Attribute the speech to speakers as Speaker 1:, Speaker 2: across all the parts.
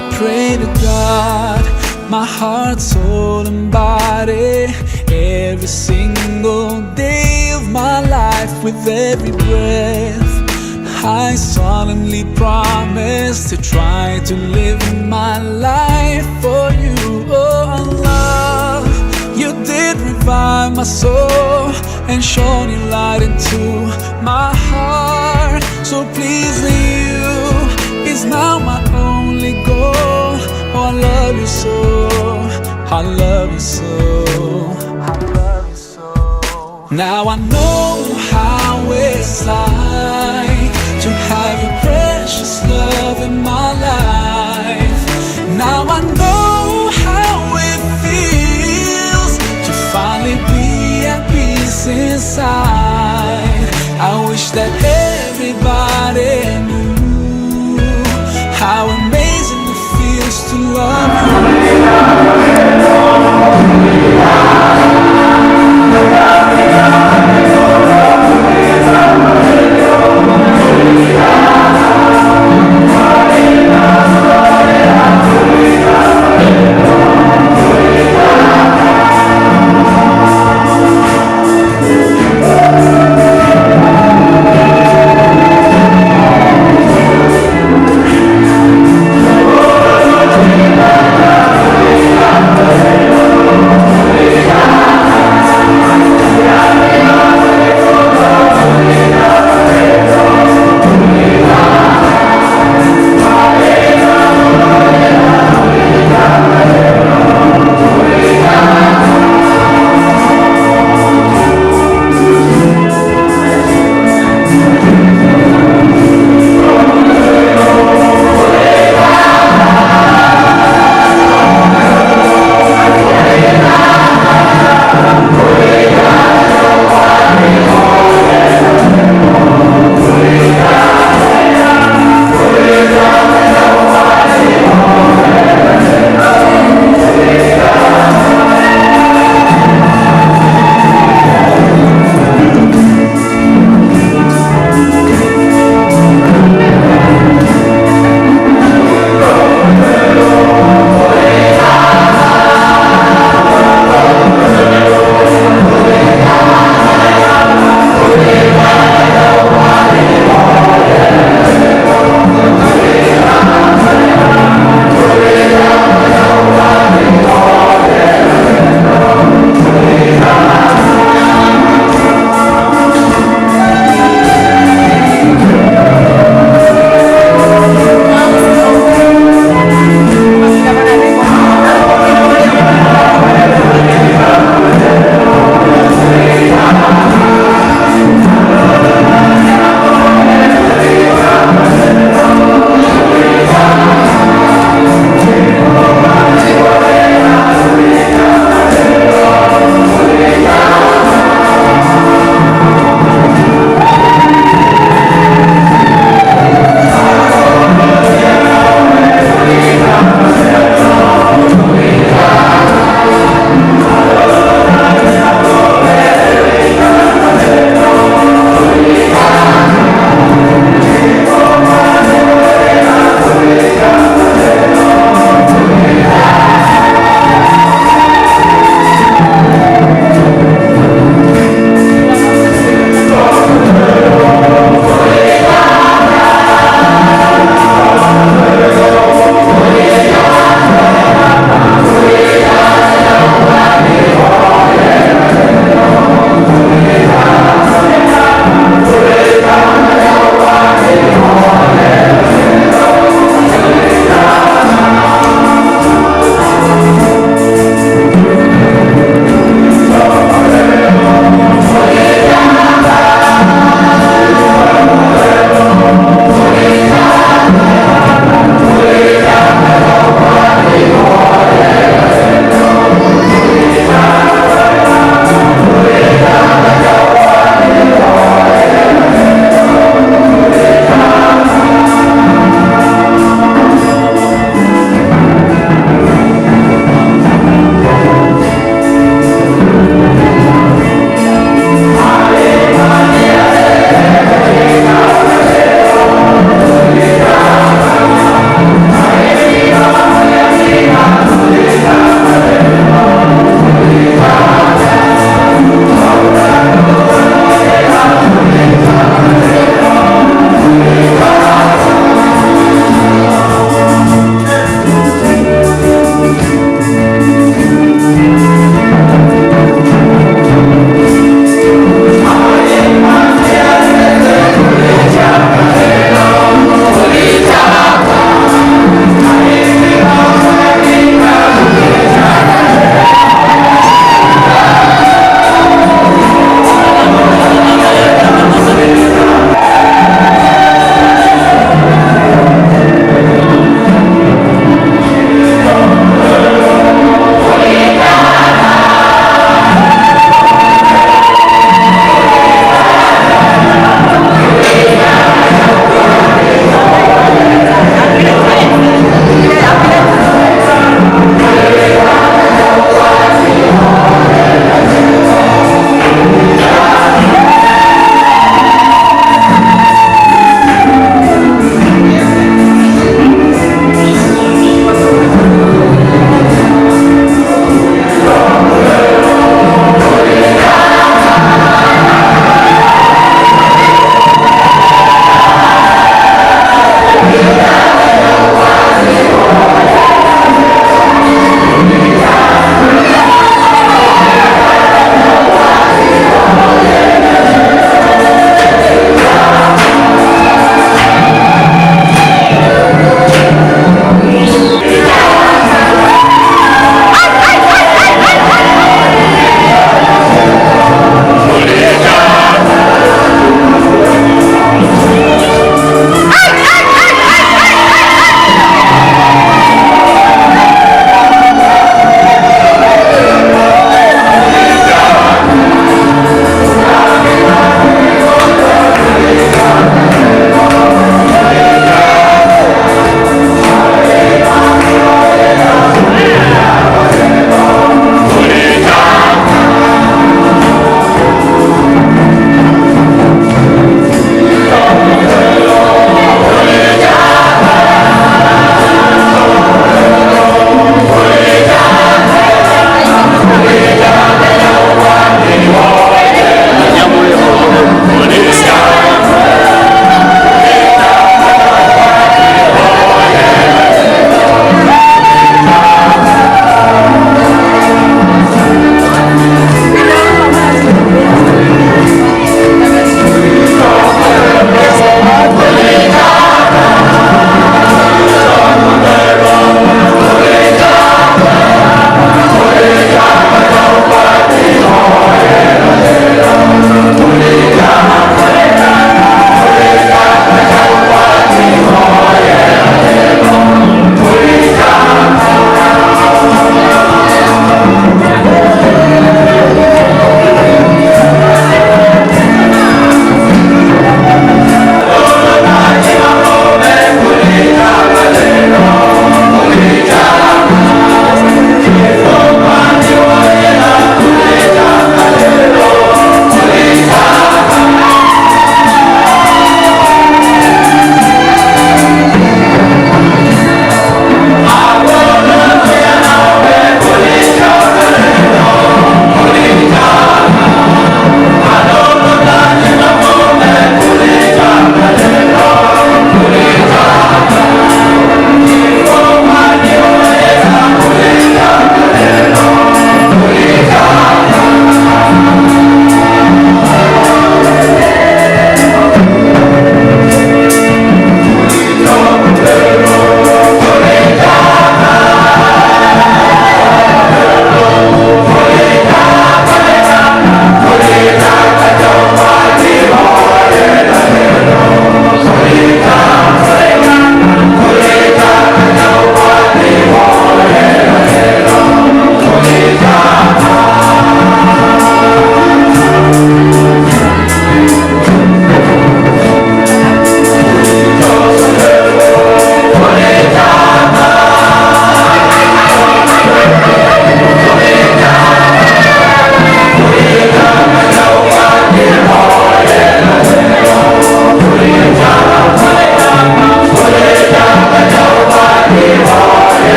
Speaker 1: I pray to God, my heart, soul, and body, every single day of my life, with every breath. I solemnly promise to try to live my life for you, oh Allah. You did revive my soul and shone your light into my heart. So pleasing you is now my only goal. Oh, I love you so, I love you so, I love you so. Now I know how it's like to have your precious love in my life. Now I know how it feels to finally be at peace inside. I wish that everybody knew how amazing it feels to love you.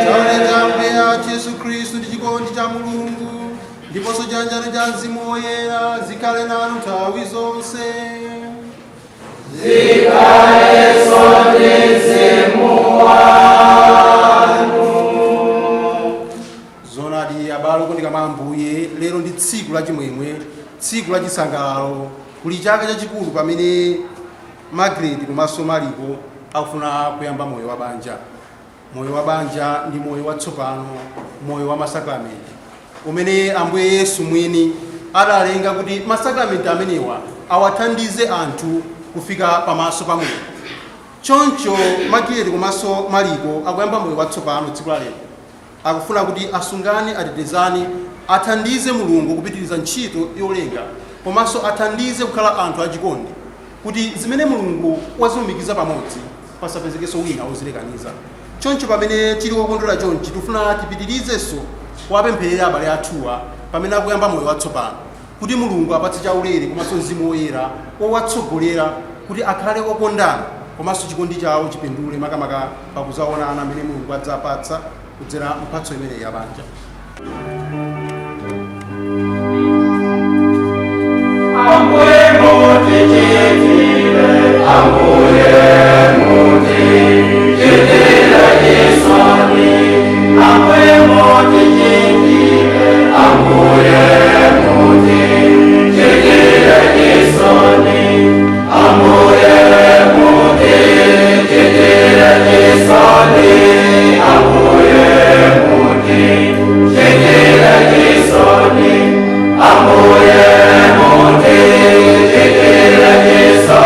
Speaker 2: Chaulere cha Ambuye athu Yesu Khristu ndi chikondi cha Mulungu ndiponso chiyanjano cha Mzimu Woyera zikhale nanu nthawi zonse.
Speaker 3: Zikhalenso ndi mzimu wanu.
Speaker 2: Zoonadi abale okondeka mwa Ambuye, lero ndi tsiku la chimwemwe, tsiku la chisangalalo, kuli chaka chachikulu pamene Margaret komanso Maliko akufuna kuyamba moyo wa banja. Moyo wa banja ndi moyo watsopano, moyo wa masakramenti umene Ambuye Yesu mwini adalenga kuti masakramenti amenewa awathandize anthu kufika pamaso pa Mulungu. Choncho Margaret komanso Maliko akuyamba moyo watsopano tsiku la lero. Akufuna kuti asungane, atetezane, athandize Mulungu kupitiriza ntchito yolenga komanso athandize kukhala anthu achikondi kuti zimene Mulungu wazilumikiza pamodzi pasapezekenso wina wozilekaniza. Choncho pamene tili okondwera chonchi, tifuna tipitirizenso kuwapempherera abale athuwa pamene akuyamba moyo watsopano kuti Mulungu apatse chaulere komanso Mzimu Woyera wowatsogolera kuti akhale okondana komanso chikondi chawo chipindule makamaka pakudzaona ana amene Mulungu adzapatsa kudzera mphatso imeneyi ya banja.
Speaker 3: Ambuye mutichitire, Ambuye mutichitire chisoni, Ambuye mutichitire, Ambuye mutichitire chisoni, Ambuye mutichitire chisoni, Ambuye mutichitire chisoni, Ambuye mutichitire chisoni.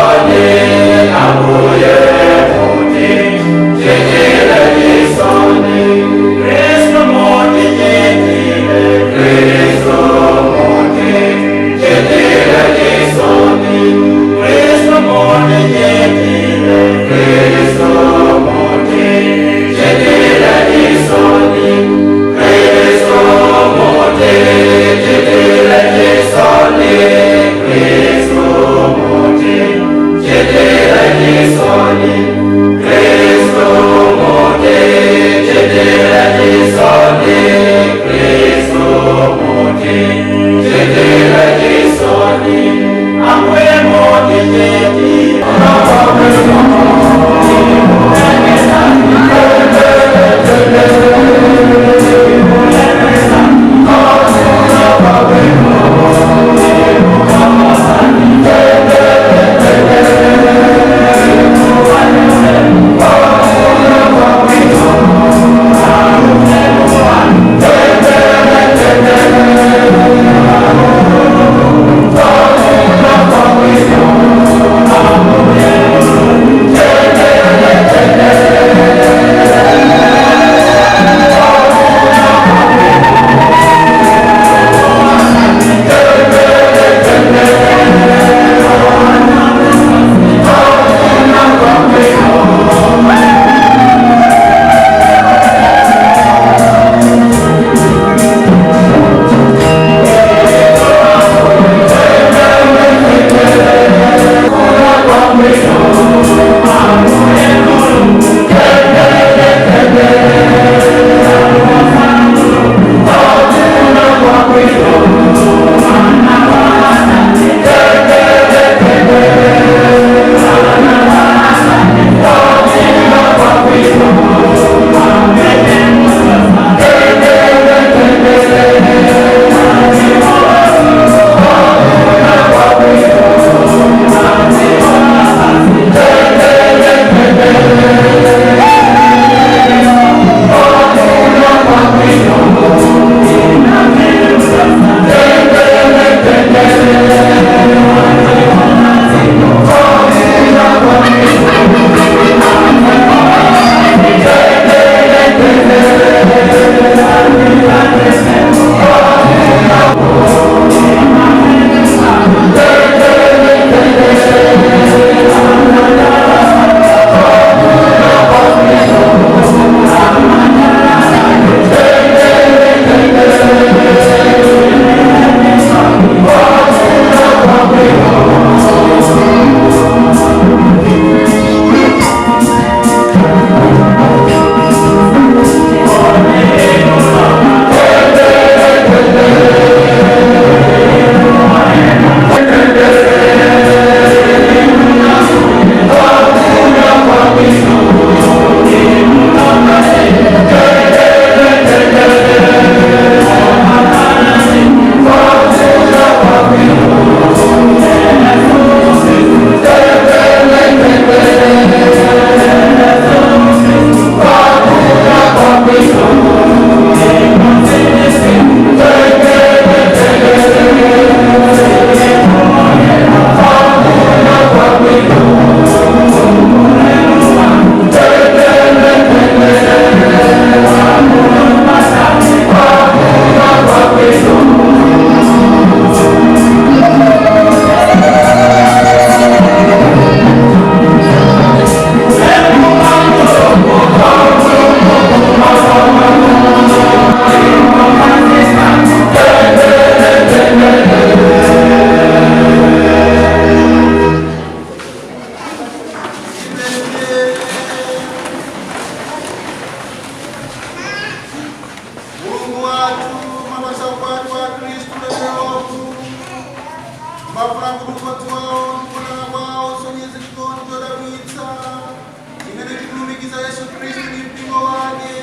Speaker 2: mulumikiza Yesu Khristu ndi mpingo wake.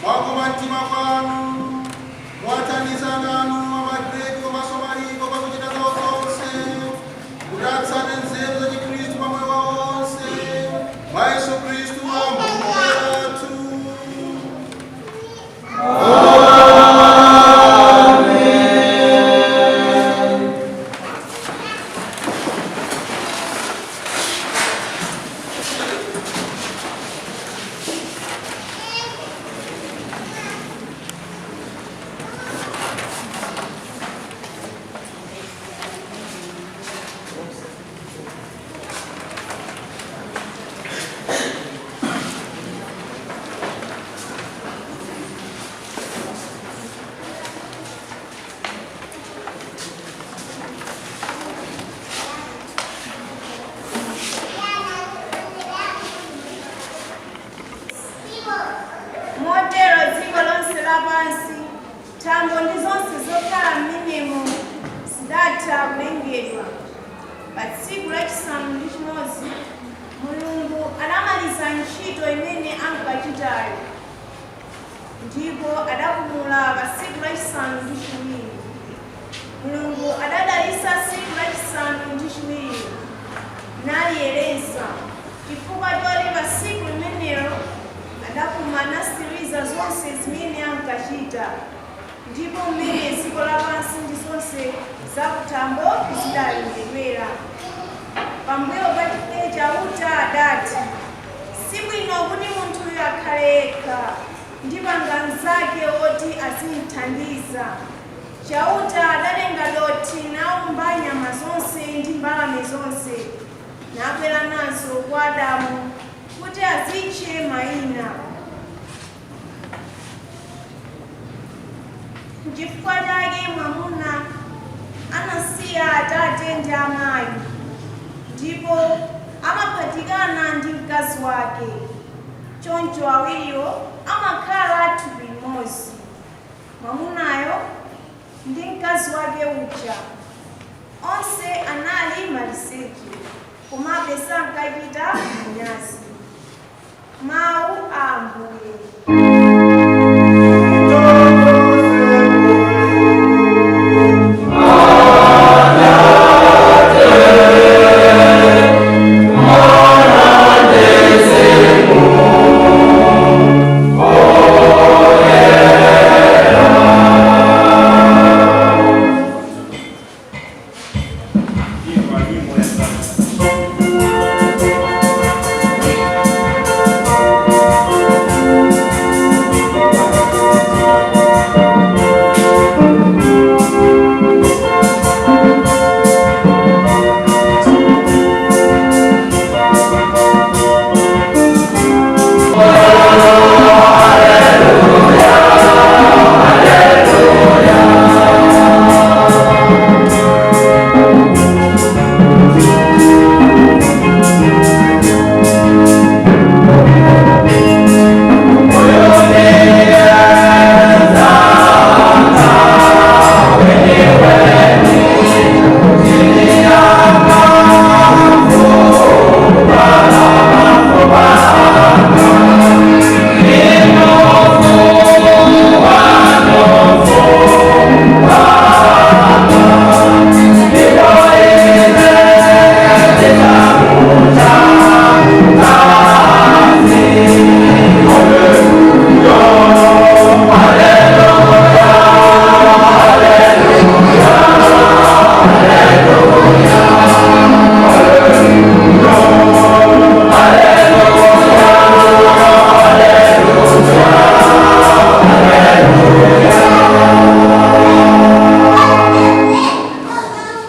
Speaker 2: Mwakoma mtima kwanu mwathandizana anu aMagreti komanso Maliko pakuchita zawo zonse kuti atsate nzeru za Chikhristu pa moyo wawo wonse, mwa Yesu Khristu Ambuye athu.
Speaker 4: Motero dziko lonse lapansi, thambo ndi zonse zokhala m'menemo zidatha kulengedwa. Pa tsiku lachisanu ndi chimodzi Mulungu anamaliza ntchito imene ankachitayo, ndipo adapumula pa tsiku lachisanu ndi chiwiri. Mulungu adadalitsa tsiku lachisanu ndi chiwiri naliyeretsa, chifukwa choti pa tsiku limenelo adapuma nasiriza zonse zimene ankachita, ndipo mmene dziko lapansi ndi zonse zakuthambo zidalengedwera. Pambuyo pake Chauta adati, "Sibwino kuti munthuyu akhale yekha, ndipanga mnzake woti azimthandiza." Chauta adatenga dothi naumba nyama zonse ndi mbalame zonse, nabwera nazo kwa Adamu kuti azitche mayina. N'chifukwa chake mwamuna anasiya atate ndi amayi, ndipo amaphatikana ndi mkazi wake. Choncho awiriwo amakhala thupi limodzi, mwamunayo ndi mkazi wake uja. Onse anali maliseche, komabe sankachita manyazi. Mawu a Ambuye.
Speaker 3: Imba nyimbo ya tatu.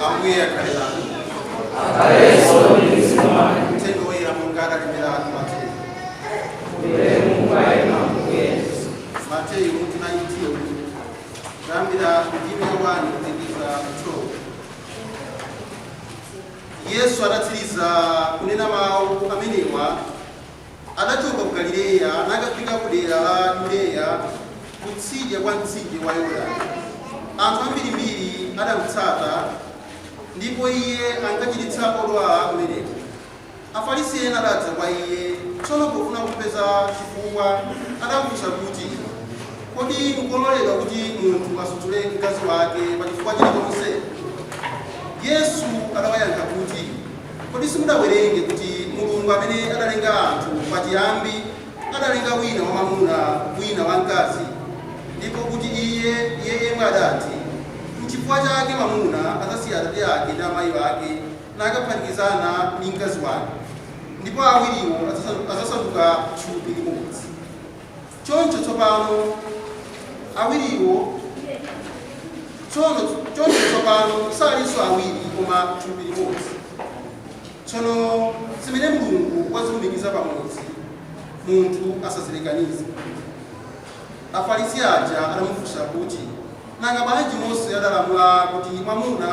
Speaker 2: Ambuye akhale nanu. Mthenga woyera monga adalembera Mateyu. Mateyu mutu 19, kuyambira ndime ya 1 kufikira 12. Yesu adatsiriza kunena mawu amenewa, adachoka ku Galileya nakafika ku dera la Yudeya, kutsidya kwa mtsinje wa Yorodani. Anthu ambirimbiri adamutsata, ndipo iye ankachiritsa odwala kumeneko. Afarisi ena adadza kwa iye. Tsono pofuna kupeza chifukwa, adafunsa kuti, "Kodi nkololedwa kuti munthu asudzule mkazi wake pa chifukwa chilichonse?" Yesu adawayankha kuti, "Kodi simudawerenge kuti Mulungu amene adalenga anthu pachiyambi adalenga wina wamwamuna, wina wamkazi, ndipo kuti iye yemwe adati, 'Nchifukwa chake mwamuna adzasiya atate ake ndi amayi ake nakaphatikizana ndi mkazi wake, ndipo awiriwo adzasanduka thupi limodzi.' Choncho tsopano awiriwo tsono choncho tsopano salinso awiri koma thupi limodzi. Tsono zimene Mulungu wazilumikiza pamodzi, munthu asazilekanitse." Afarisi aja adamufunsa kuti, "Nanga bwanji Mose adalamula kuti mwamuna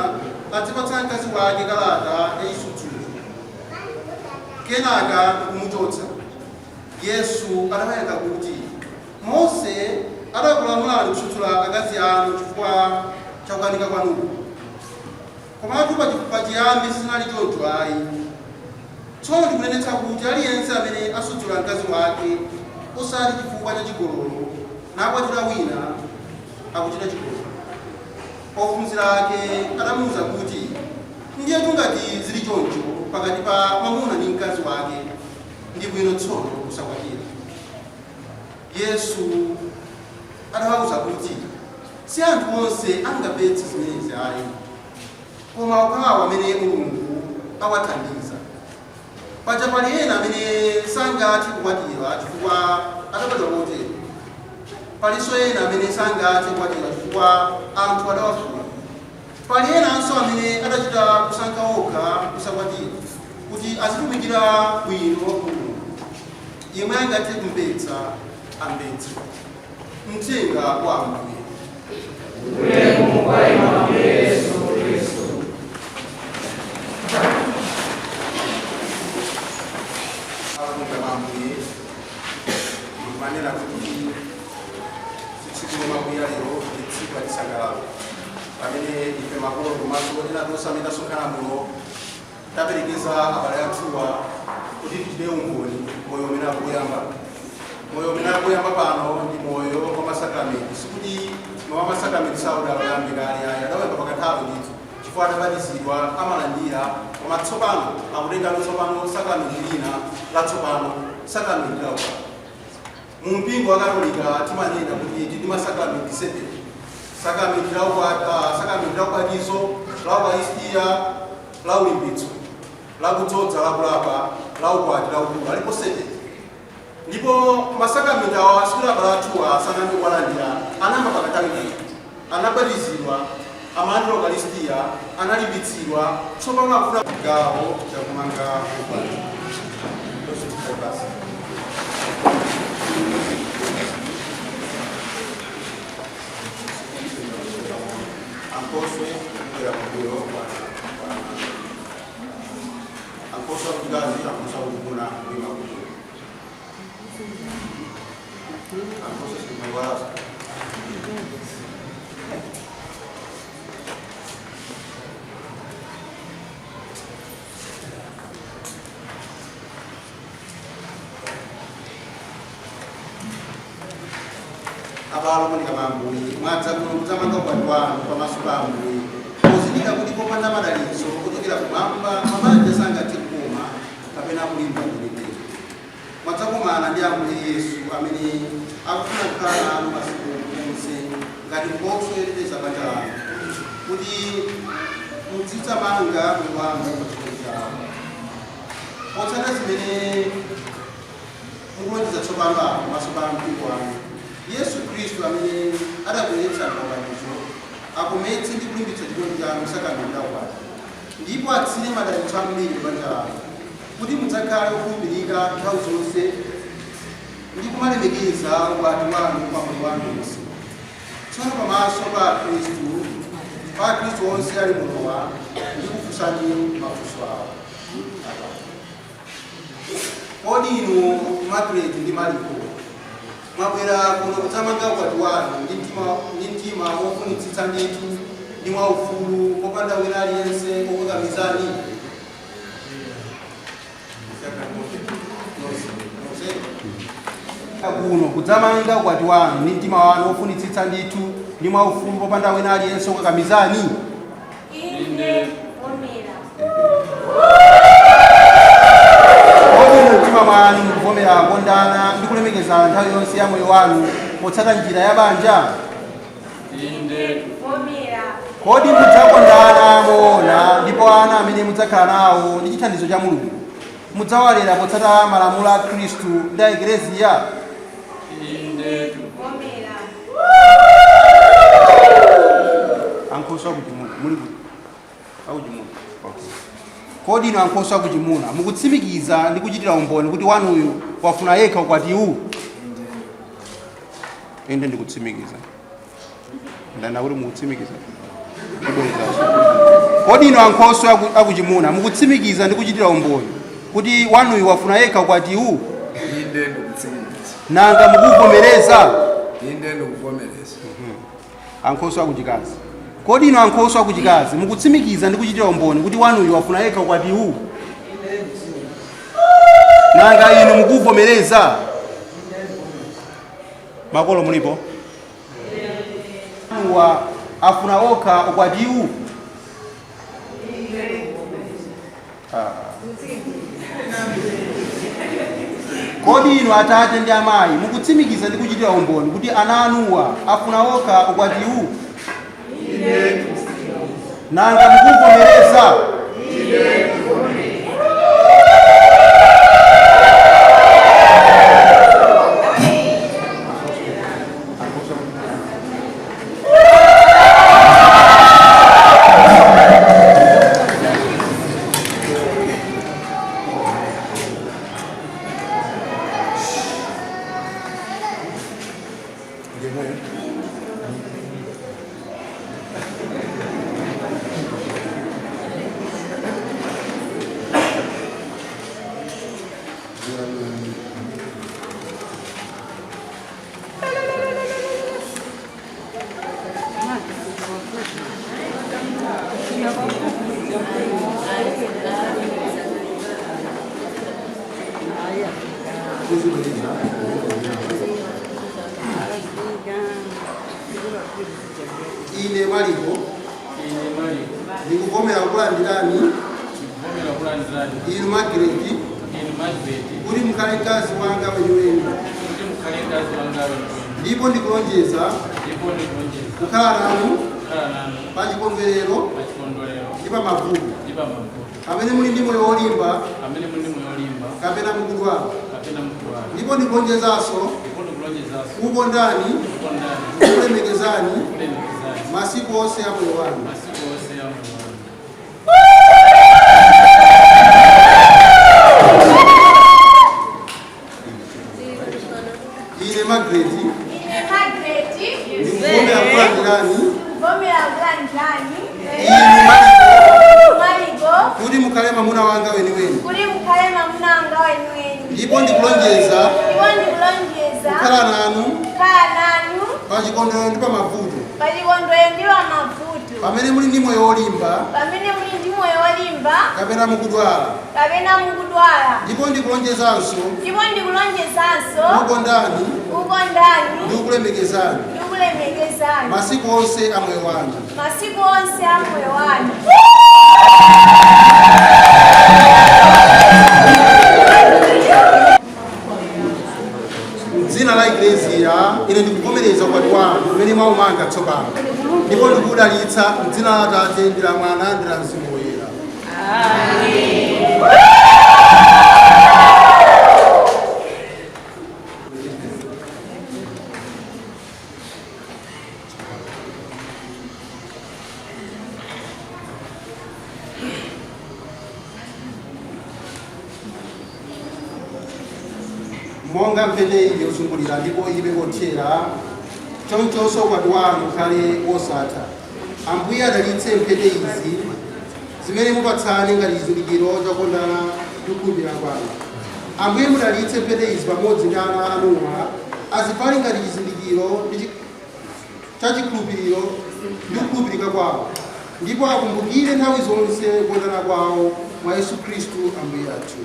Speaker 2: adzipatsa mkazi wake kalata yachisudzulo, kenaka nkumuchotsa?" Yesu adawayankha kuti, "Mose adakulamulani kusudzula akazi anu chifukwa chakukanika kwanuko. Komatu pachiyambi sizinali choncho ayi. Tsono ndikunenetsa kuti aliyense amene asudzula mkazi wake, osati chifukwa cha chigololo, nakwatira wina, akuchita chigololo." Ophunzira ake adamuwuza kuti, "Ndiyetu ngati zili choncho pakati pa mwamuna ndi mkazi wake, ndi bwino tsono kusakwatira." Yesu adawawuza kuti, "Si anthu onse angamvetse zimenezi ayi, koma okhawo amene Mulungu awathandiza. Paja pali ena amene sangathe kukwatira chifukwa adabadwa motero. Palinso ena amene sangathe kukwatira chifukwa anthu adawafuna. Pali enanso amene adachita kusankha okha kusakwatira kuti azitumikira bwino Mulungu. Yemwe angathe kumvetsa, amvetse." Mthenga wa Ambuye.
Speaker 3: Ulemu kwa inu Ambuye Yesu Khristu.
Speaker 2: Akunga Ambuye, ndikumanena kuti tsiku lomakwiya lero ndi tsiku lachisangalalo, pamene ife makolo komanso ena tonse amene tasonkhana muno taperekeza abale athuwa kuti tichite umboni moyo umene akuyamba. Moyo umene akuyamba pano ndi moyo wa masakramenti. Sikuti moyo wa masakramenti saudayambe kale ayi, adawayamba pakanthawi ndithu, chifukwa adabatizidwa, amalandira, koma tsopano akutengano tsopano sakramenti lina latsopano, sakramenti la ukwati. Mu mpingo wa Katolika timanena kuti tili ndi masakramenti 7: sakramenti la ukwati, sakramenti la ubatizo, la ukaristiya, la ulimbitso, la kudzodza, la kulapa, la ukwati, la ukulu. Alipo 7. Ndipo masakramenti awa sikuti abale athuwa sanayambe kuwalandira, anayamba pakanthawi ndithu. Anabatizidwa, amalandira ukaristiya, analimbitsidwa, tsopano akufuna gawo chakumanga ukwati. Basi. Ankhoswe kubwera kumbuyo kwa ankhoswe akuchikazi, ankhoswe akuchimuna kuima kumbuyo. Ankhoswe sikumaiwalaso. Abale okondeka mwa Ambuye, mwadza kuno kudzamanga ukwati wanu pamaso pa Ambuye, pozindikira kuti popanda madalitso ochokera kumwamba mabanja sangathe kukoma kapena kulimba kwenikweni. Mwadzakumana ndi Ambuye Yesu amene akufuna kukhala nanu masiku onse ngati nkhoswe yoteteza banja lanu, kuti muzidzamanga moyo wanu pa chikondi chawo. Potsata zimene mukulonjeza tsopano apa pamaso pa mpingo wanu, Yesu Khristu amene adakuyeretsani pa ubatizo, akometse ndi kulimbitsa chikondi chanu m'sakramenti la ukwati, ndipo atsire madalitso ambiri m'banja lanu, kuti mudzakhale okhulupirika nthawi zonse ndi kumalemekeza ukwati wanu pa moyo wanu wonse. Tsono pamaso pa Akhristu onse ali munowa, ndikufunsani mafunso awa. Kodi inu Margaret ndi Mariko mwabwera kuno kudzamanga ukwati wanu ndi mtima wofunitsitsa ndithu ndi mwaufulu, popanda wina aliyense wokukakamizani? Kuno kudzamanga ukwati wanu ndi mtima wanu wofunitsitsa ndithu ndi mwaufulu popanda wina aliyense wokukakamizani?
Speaker 4: Inde, kuvomera.
Speaker 2: Kodi mu mtima mwanu mukuvomera kukondana ndi kulemekezana nthawi yonse ya moyo wanu potsata njira ya banja?
Speaker 3: Inde.
Speaker 4: Kuvomera.
Speaker 2: Kodi mudzakondana moona ndipo ana amene mudzakhala nawo ndi chithandizo cha Mulungu mudzawalera potsata malamulo a Khristu ndi a Ekleziya?
Speaker 3: Inde.
Speaker 4: Kuvomera.
Speaker 2: Ankhoswe akuchimuna muli kuti? Akuchimuna. Okay. Kodi inu ankhoswe akuchimuna mukutsimikiza ndi kuchitira umboni kuti wanuyu wafuna yekha ukwatiwu? Inde, ndikutsimikiza. Ndana kuti mukutsimikiza. Ndibwerezanso. Kodi inu ankhoswe akuchimuna mukutsimikiza ndi kuchitira umboni kuti wanuyu wafuna yekha ukwatiwu?
Speaker 5: Inde, ndikutsimikiza.
Speaker 2: Nanga mukuvomereza?
Speaker 5: Inde, ndikuvomereza.
Speaker 2: Ankhoswe akuchikazi, kodi inu ankhoswe akuchikazi mukutsimikiza ndi kuchitira umboni kuti wanuyu wafuna yekha ukwatiwu? Nanga inu mukuvomereza? Makolo mulipo? Wa afuna okha ukwatiwu? Ah. Kodi inu atate ndi amayi mukutsimikiza ndi kuchitira umboni kuti ana anuwa afuna okha ukwatiwu? Nanga mukuvomereza? Ine Maliko.
Speaker 3: Ine Maliko.
Speaker 2: Ndikuvomera kukulandirani.
Speaker 3: Ndikuvomera kulandirani.
Speaker 2: Inu Magreti.
Speaker 3: Inu Magreti.
Speaker 2: Kuti mukhale mkazi wanga weniweni.
Speaker 3: Kuti mukhale mkazi wanga weniweni.
Speaker 2: Ndipo ndikulonjeza.
Speaker 3: Ndipo ndikulonjeza.
Speaker 2: Kukhala nanu.
Speaker 3: Kukhala nanu.
Speaker 2: Pa chikondwerero.
Speaker 3: Pa chikondwerero.
Speaker 2: Ndi pa mavuto.
Speaker 3: Ndi pa mavuto.
Speaker 2: Amene muli ndi moyo wolimba.
Speaker 3: Amene muli ndi moyo wolimba.
Speaker 2: Kapena mukudwala.
Speaker 3: Kapena mukudwala.
Speaker 2: Ndipo ndikulonjezanso.
Speaker 3: Ndipo ndikulonjezanso.
Speaker 2: Kukondani.
Speaker 3: Kukondani.
Speaker 2: Kukulemekezani.
Speaker 3: Kukulemekezani.
Speaker 2: Masiku onse a moyo wanu.
Speaker 3: Masiku onse a moyo wanu.
Speaker 2: Ine Magreti.
Speaker 4: Ine Magreti.
Speaker 2: Ndikuvomera kukulandirani.
Speaker 4: Ndikuvomera kukulandirani.
Speaker 2: Inu Maliko.
Speaker 4: Maliko.
Speaker 2: Kuti mukhale mwamuna wanga weniweni.
Speaker 4: Kuti mukhale mwamuna wanga weniweni.
Speaker 2: Ndipo ndikulonjeza.
Speaker 4: Ndipo ndikulonjeza.
Speaker 2: Kukhala nanu.
Speaker 4: Kukhala nanu.
Speaker 2: Pa chikondwerero ndi pa mavuto.
Speaker 4: Pa chikondwerero ndi pa mavuto.
Speaker 2: Pamene muli ndi moyo wolimba.
Speaker 4: Pamene muli ndi moyo wolimba.
Speaker 2: Kapena mukudwala.
Speaker 4: Kapena mukudwala.
Speaker 2: Ndipo ndikulonjezanso.
Speaker 4: Ndipo ndikulonjezanso.
Speaker 2: Kukondani.
Speaker 4: Kukondani.
Speaker 2: Ndi kukulemekezani.
Speaker 4: Ndi kukulemekezani.
Speaker 2: Masiku onse a moyo wanu.
Speaker 4: Masiku onse a moyo wanu.
Speaker 2: M'dzina la Ekleziya, ine ndikuvomereza ukwati wanu umene mwaumanga tsopano, ndipo ndikuudalitsa m'dzina la Atate ndi la Mwana ndi la Mzimu Woyera. Monga mphete ili yozungulira ndipo ilibe kothera, chonchonso ukwati wanu ukhale wosatha. Ambuye adalitse mphete izi zimene mupatsane ngati chizindikiro chokondana ndi kukhulupirira kwanu. Ambuye mudalitse mphete izi pamodzi ndi ana anuwa, azivale ngati chizindikiro cha chikhulupiriro ndi kukhulupirika kwawo, ndipo akumbukire nthawi zonse kukondana kwawo mwa Yesu Khristu Ambuye athu.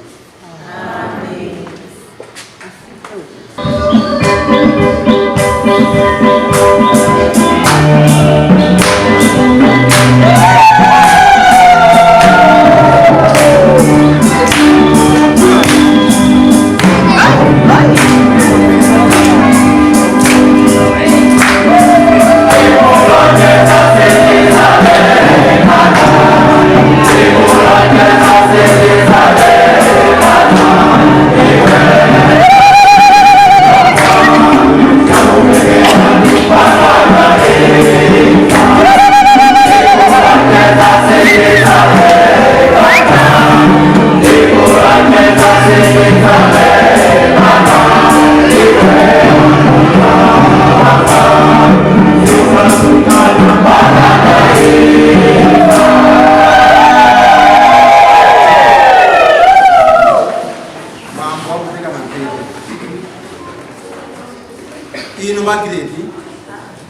Speaker 2: Mambo akupeka mampete. Inu Magireti,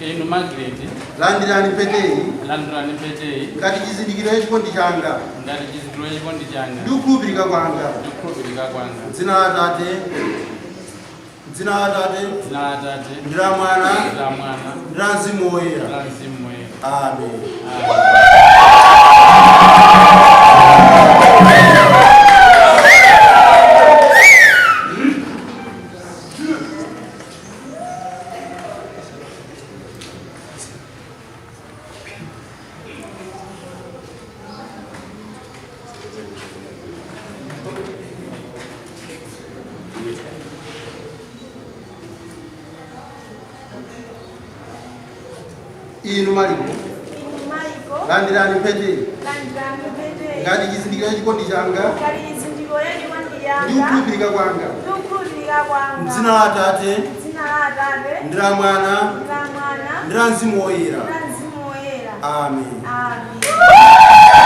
Speaker 3: Inu Magireti,
Speaker 2: landirani mpeteyi
Speaker 3: landirani mpeteyi
Speaker 2: ngati chizindikiro cha chikondi changa
Speaker 3: ngati chizindikiro cha chikondi changa
Speaker 2: ndi kukhulupirika kwanga.
Speaker 3: ndi kukhulupirika kwanga.
Speaker 2: Dzina la Atate, dzina la Atate,
Speaker 3: Dzina la Atate,
Speaker 2: ndi la Mwana,
Speaker 3: ndi la Mwana,
Speaker 2: ndi la Mzimu Woyera.
Speaker 3: ndi la Mzimu Woyera.
Speaker 2: Amen. Inu Maliko,
Speaker 4: Inu Maliko,
Speaker 2: landirani mpeteyi
Speaker 4: landirani mpeteyi
Speaker 2: ngati chizindikiro cha chikondi changa
Speaker 4: ngati chizindikiro cha chikondi
Speaker 2: ndi
Speaker 4: changa
Speaker 2: kukhulupirika kwanga.
Speaker 4: ndi kukhulupirika kwanga.
Speaker 2: Dzina la Atate,
Speaker 4: Dzina la Atate,
Speaker 2: ndi la Mwana,
Speaker 4: ndi la Mwana,
Speaker 2: ndi la Mzimu Woyera.
Speaker 4: ndi la Mzimu Woyera.
Speaker 2: Amen.
Speaker 4: Amen.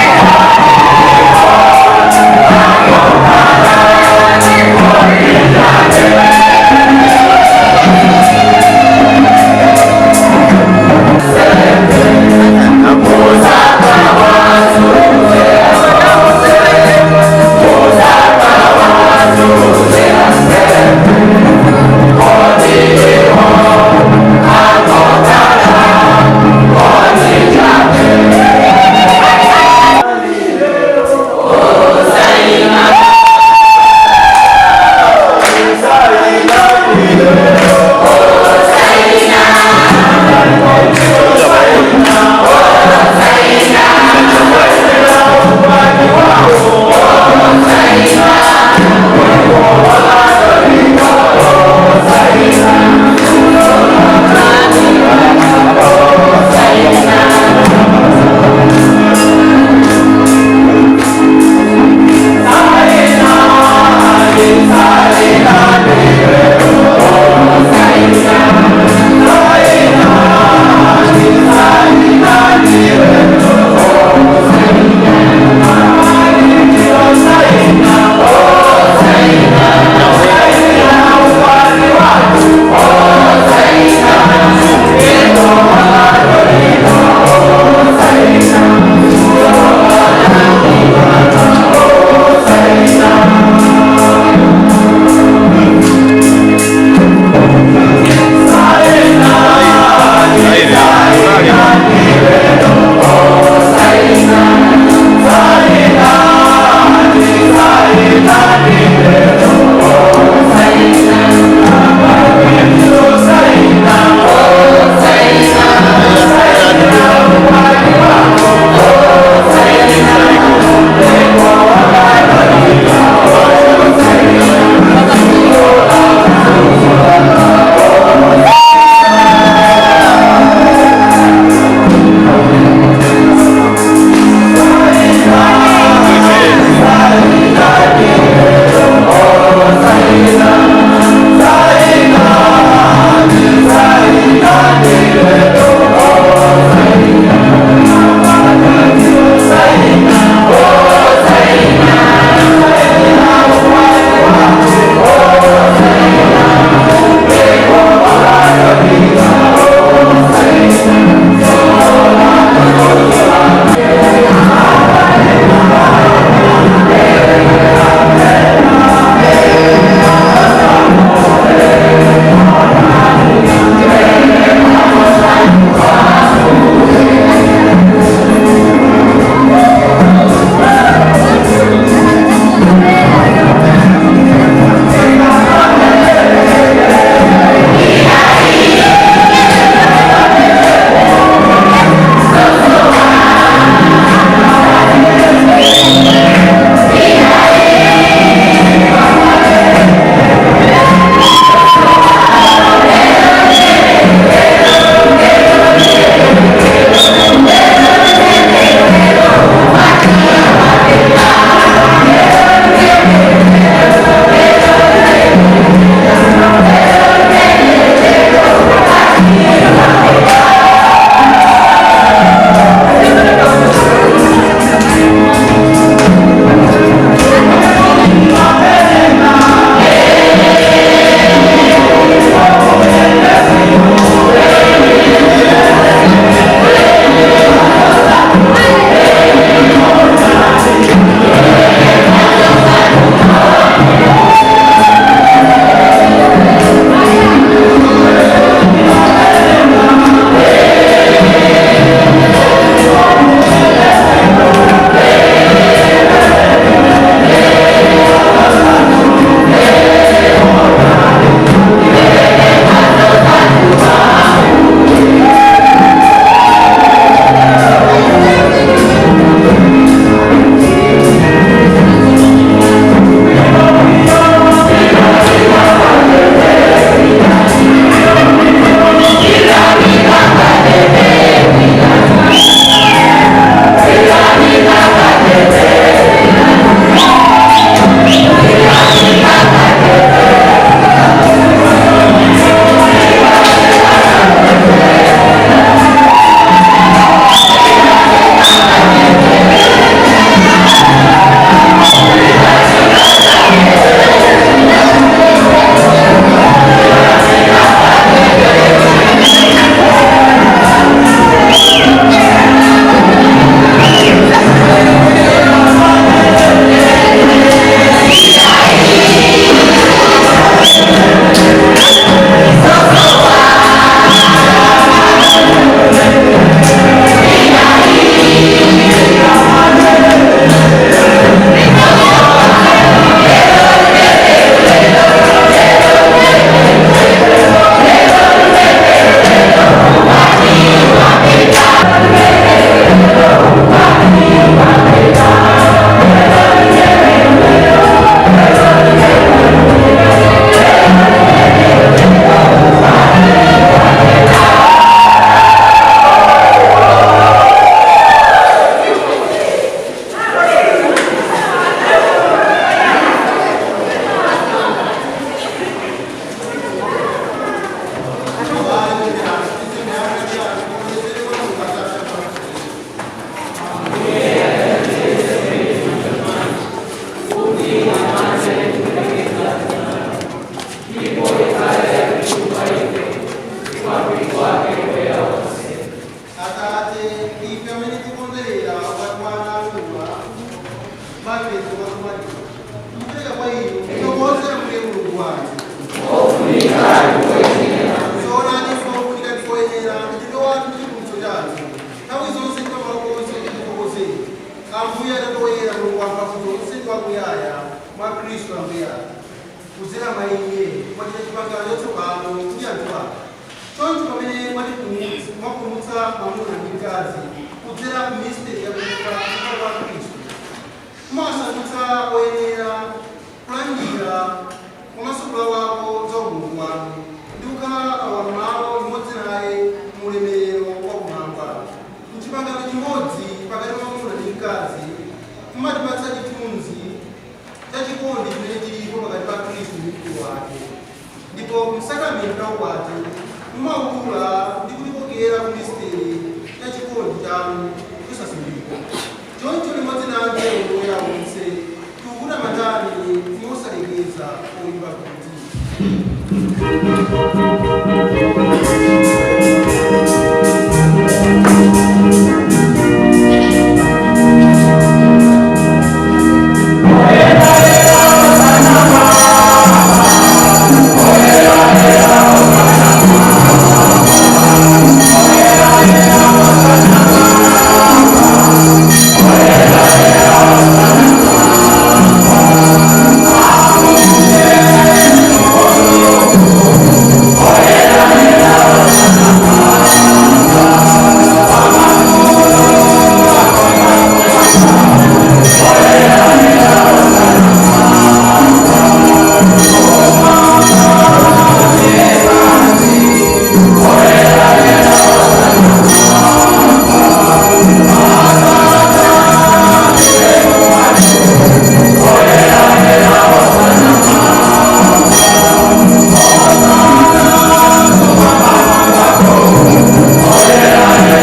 Speaker 6: Thank
Speaker 2: Mwa Khristu Ambuye athu. Kudzera mwa Iye mwachita chipangano chatsopano ndi anthu anu. Choncho pamene mwapulumutsa mwamuna ndi mkazi kudzera m'misteri yakufa kwa Khristu, mumawasandutsa oyenera kulandira komanso kulawako za umulungu wanu ndi kukhala alowam'malo limodzi naye mu ulemerero wakumwamba. M'chipangano chimodzi pakati pa mwamuna ndi mkazi mumatipatsa chithunzi cha chikondi chimene chilipo pakati pa Khristu ndi mpingo wake. Ndipo m'sakramenti la ukwati mumaulula ndi kutikokera ku misteri ya chikondi chanu chosasimbika. Choncho limodzi ndi angelo ndi oyera onse tikukutamandani mosalekeza poimba kuti.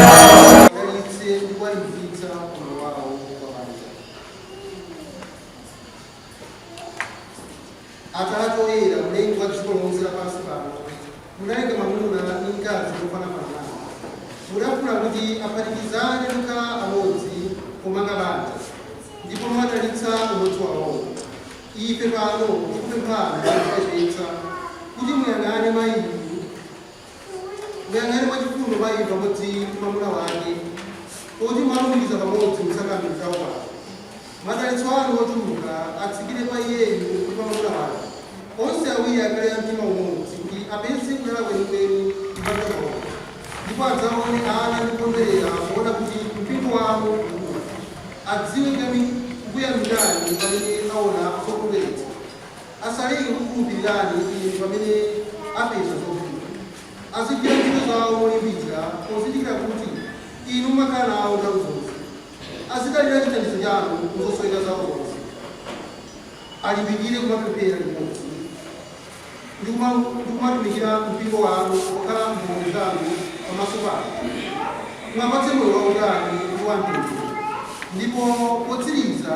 Speaker 2: Adalitse ndi kuwalimbikitsa moyo wawo wa banja. Atate oyera, mlengi wa dziko lonse lapansi pano, munalenga mwamuna ndi mkazi mofanafana. Mudafuna kuti aphatikizane kukhala amodzi pomanga banja, ndipo mwadalitsa umodzi wawowo. Ife pano tikupemphani modzichepetsa kuti muyang'ane mayiyu, muyang'ane mwachifundo mayiyu pamodzi ndi mwamuna wake, poti mwalumikiza pamodzi m'sakramenti la ukwati. Madalitso anu ochuluka atsikire pa iyeyu ndi pa mwamuna wake. Onse awiri akhale a mtima umodzi kuti apeze kudala kwenikweni m'banja mwawo, ndipo adzaone ana ndi kukondwerera poona kuti mpingo wanu ukukula. Adziwe kukuyamikani pamene aona zokondweretsa. Asaleke kukukhulupirirani inu pamene apeza zovuta. Azigwira ntchito zawo molimbika pozindikira kuti inu mumakhala nawo nthawi zonse. Azidalira chithandizo chanu m'zosoweka zawo zonse. Alimbikire kumapemphera limodzi ndi kumatumikira mpingo wanu pokhala mboni zanu pamaso panu. Muwapatse moyo wautali ndi wamtendere, ndipo potsiriza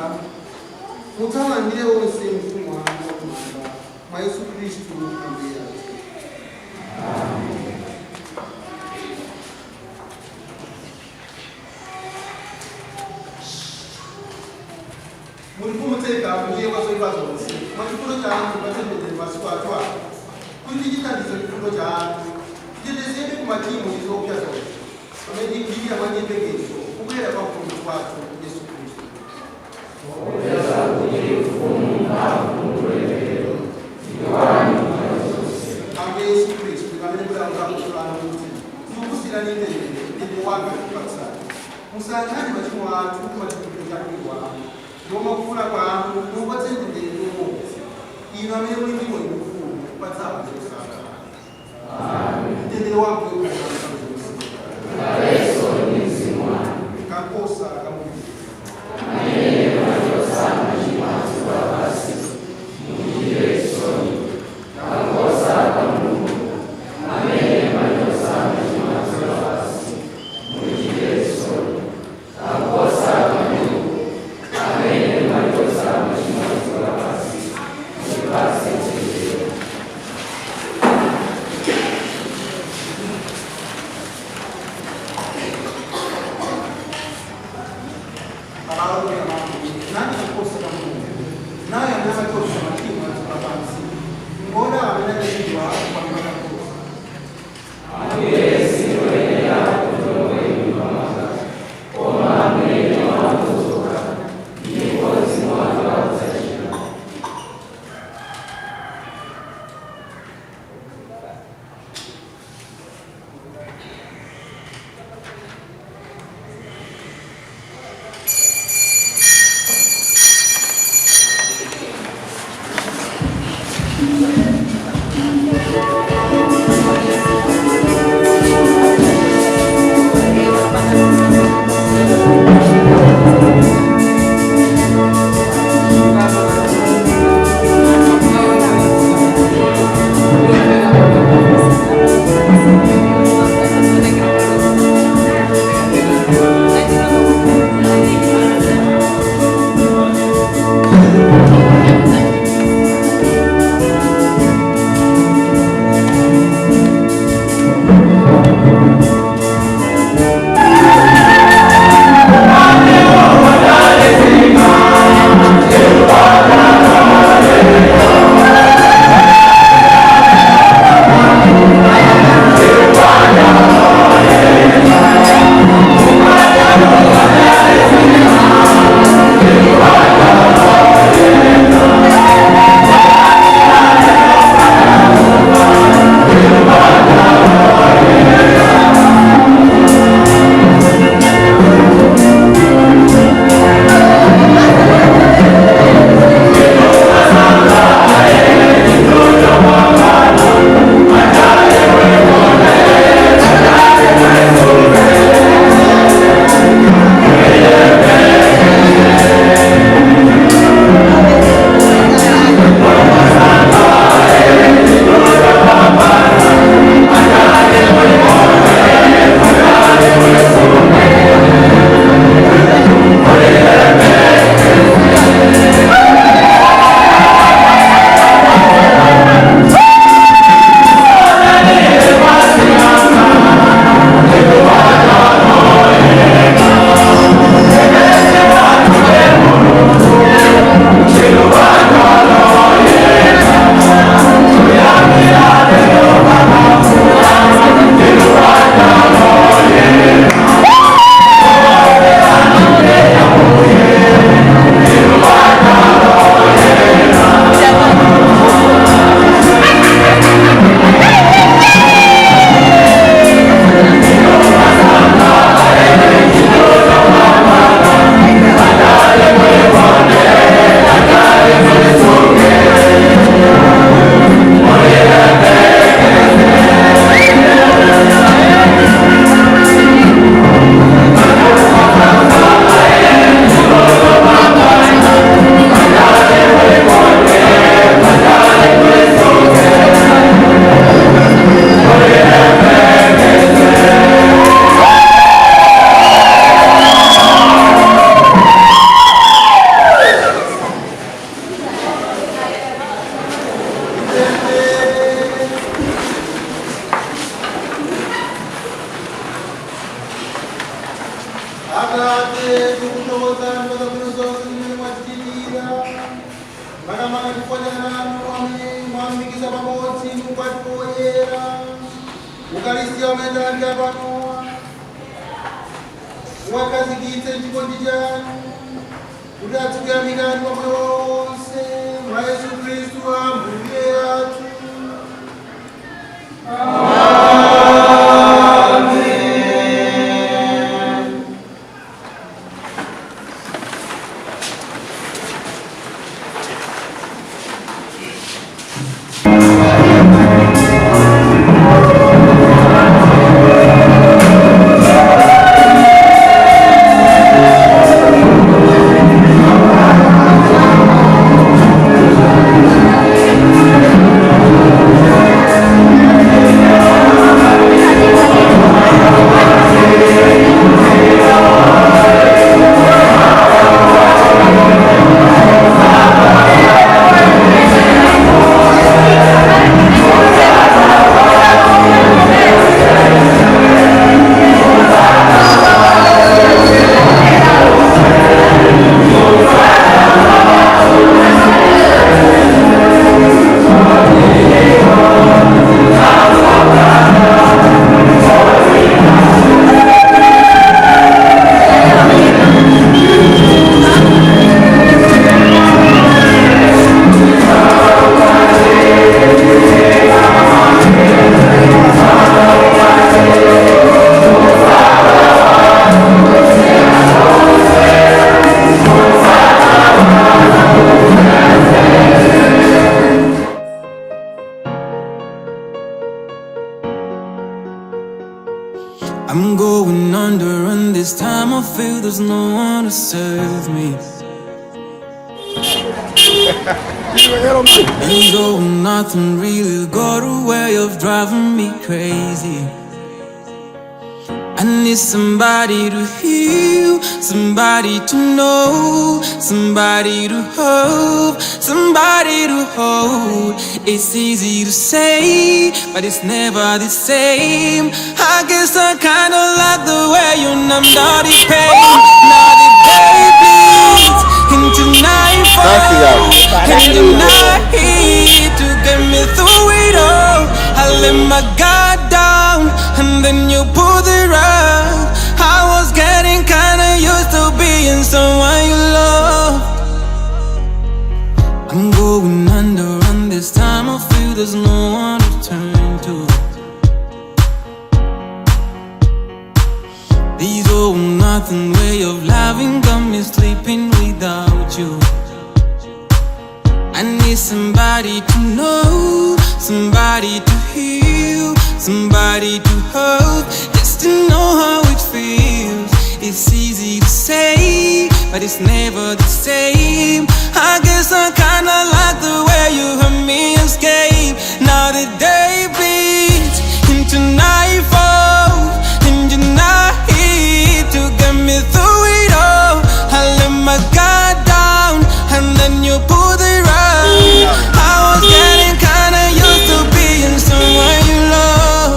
Speaker 2: mudzawalandire onse m'ufumu wanu wakumwamba mwa Yesu Khristu Ambuye athu. Mutipulumutse ife Ambuye kwa zoyipa zonse. Mwa chifundo chanu mutipatse mtendere masiku athu ano, kuti ndi chithandizo chifundo chanu titetezedwe ku machimo ndi zoopsa zonse, pamene tikudikira mwa chiyembekezo kubwera kwa Mpulumutsi wathu Yesu Khristu. Ambuye Yesu Khristu, amene mudauza apostolo anu kuti, "Ndikukusiyirani mtendere, mtendere wanga ndikupatsani. Musayang'ane machimo athu koma chikhulupiriro cha mpingo wanu. Ndipo mwakufuna kwanu muupatse mtendere ndi umodzi, inu amene muli ndi moyo ndi ufumu pa nthawi zosatha. Mtendere wa Ambuye ukhale nanu nthawi zonse. Kankhosa ka Mulungu. Atate, tikuthokozani pa zabwino zonse zimene mwatichitira, makamaka chifukwa cha anu amene mwalumikiza pamodzi mu ukwati woyera, ukalistiya umene talandira panowa, muwakhazikitse m'chikondi chanu kuti azikuyamikani pa moyo wawo wonse mwa Yesu Khristu Ambuye athu.
Speaker 3: Amen.
Speaker 1: Going under, and this time I feel there's no one to save me. And though nothing really got a way of driving me crazy, I need somebody to heal, somebody to know, somebody to hope, somebody to hold. It's easy to say, but it's never the same. I guess I kinda like the way you numbed all the pain. Now the day bleeds into nightfall, and you're not here to get me through it all. I let my guard down, and then you pulled the rug. I was getting kinda used to being someone you love. I'm going under, and this time I feel there's no one to turn to. These old nothing way of loving got me sleeping without you. I need somebody to know, somebody to heal, somebody to hold, just to know how it feels. It's easy to say, but it's never the same. I guess I kinda like the way you help me escape. Now the day bleeds into nightfall, and you're not here to get me through it all. I let my guard down, and then you pulled the rug. I was getting kinda used to being someone you love.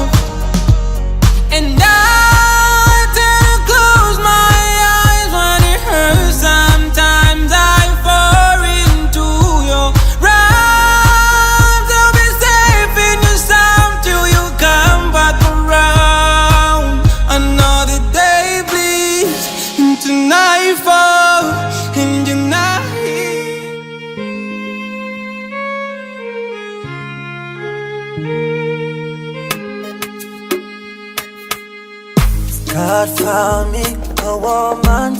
Speaker 1: And I tend to close my eyes when it hurts. Sometimes I fall into your arms. I'll be safe in your sound till you come back around. Another day bleeds into nightfall, and you're not here.
Speaker 6: God found me a woman.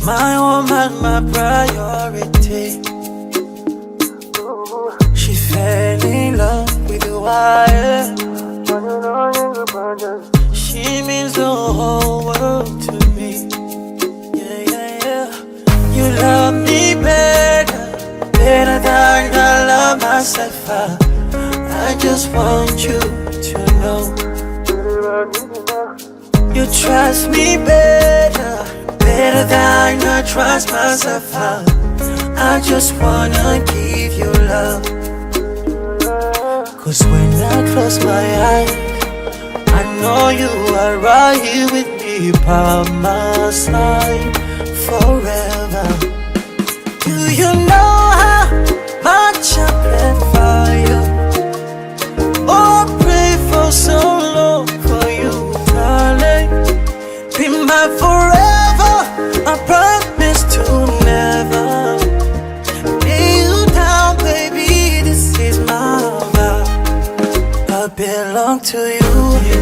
Speaker 6: My woman, my priority. She fell in love with the wire. She means the whole world to me. Yeah, yeah, yeah. You love me better, better than I love myself. I just want you to know. You trust me better, better than I trust myself. I just wanna give you love. 'Cause when I close my eyes, I know you are right here with me by my side forever. Do you know how much I plan for you? Oh, I pray for so long for you, darling. Be mine forever. I promise to never lay you down, baby. This is my vow. I belong to you. You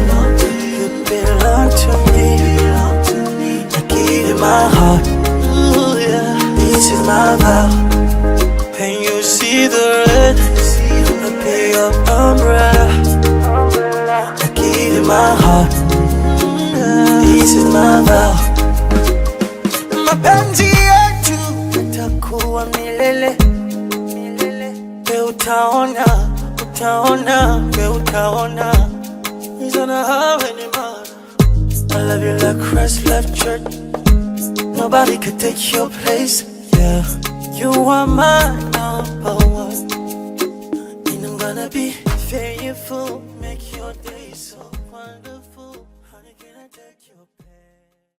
Speaker 6: belong to me. I give you my heart. Ooh, yeah. This is my vow. And you see the red, I be your umbrella. I give you my heart. This is my vow. Mapenzi yetu yatakuwa milele. We utaona, utaona, we utaona. He's gonna have any man. I love you like Christ left church. Nobody could take your place. Yeah, you are my number one, and I'm gonna be faithful.